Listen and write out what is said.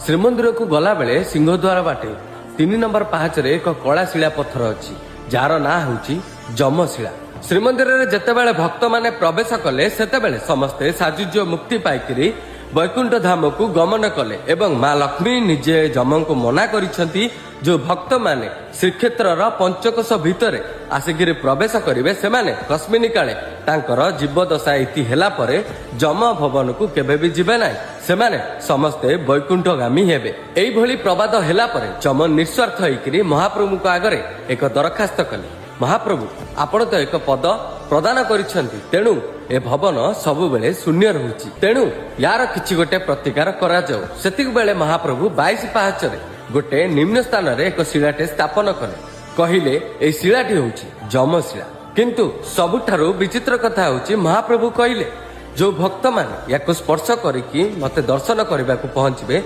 ଶ୍ରୀମନ୍ଦିରକୁ ଗଲାବେଳେ ସିଂହଦ୍ୱାର ବାଟେ 3 ନମ୍ବର ପାହାଚରେ ଏକ କଳା ଶିଳା ପଥର ଅଛି, ଯାହାର ନାଁ ହେଉଛି ଯମଶିଳା। ଶ୍ରୀମନ୍ଦିରରେ ଯେତେବେଳେ ଭକ୍ତମାନେ ପ୍ରବେଶ କଲେ, ସେତେବେଳେ ସମସ୍ତେ ସାଯୁଜ୍ୟ ମୁକ୍ତି ପାଇକିରି ବୈକୁଣ୍ଠ ଧାମକୁ ଗମନ କଲେ ଏବଂ ମା ଲକ୍ଷ୍ମୀ ନିଜେ ଯମଙ୍କୁ ମନା କରିଛନ୍ତି, ଯୋଉ ଭକ୍ତମାନେ ଶ୍ରୀକ୍ଷେତ୍ରର ପଞ୍ଚକୋଶ ଭିତରେ ଆସିକିରି ପ୍ରବେଶ କରିବେ, ସେମାନେ କସ୍ମିନ କାଳେ ତାଙ୍କର ଜୀବଦଶା ଇତି ହେଲା ପରେ ଯମ ଭବନକୁ କେବେ ବି ଯିବେ ନାହିଁ, ସେମାନେ ସମସ୍ତେ ବୈକୁଣ୍ଠଗାମୀ ହେବେ। ଏଇଭଳି ପ୍ରବାଦ ହେଲା ପରେ ଯମ ନିଃସ୍ୱାର୍ଥ ହେଇକିରି ମହାପ୍ରଭୁଙ୍କ ଆଗରେ ଏକ ଦରଖାସ୍ତ କଲେ, "ମହାପ୍ରଭୁ, ଆପଣ ତ ଏକ ପଦ ପ୍ରଦାନ କରିଛନ୍ତି, ତେଣୁ ଏ ଭବନ ସବୁବେଳେ ଶୂନ୍ୟ ରହୁଛି, ତେଣୁ ୟାର କିଛି ଗୋଟେ ପ୍ରତିକାର କରାଯାଉ।" ସେତିକି ବେଳେ ମହାପ୍ରଭୁ 22 ପାହାଚରେ ଗୋଟେ ନିମ୍ନ ସ୍ଥାନରେ ଏକ ଶିଳାଟେ ସ୍ଥାପନ କଲେ। କହିଲେ, ଏଇ ଶିଳାଟି ହେଉଛି ଯମଶିଳା। କିନ୍ତୁ ସବୁଠାରୁ ବିଚିତ୍ର କଥା ହେଉଛି, ମହାପ୍ରଭୁ କହିଲେ, ଯୋଉ ଭକ୍ତମାନେ ୟାକୁ ସ୍ପର୍ଶ କରିକି ମତେ ଦର୍ଶନ କରିବାକୁ ପହଞ୍ଚିବେ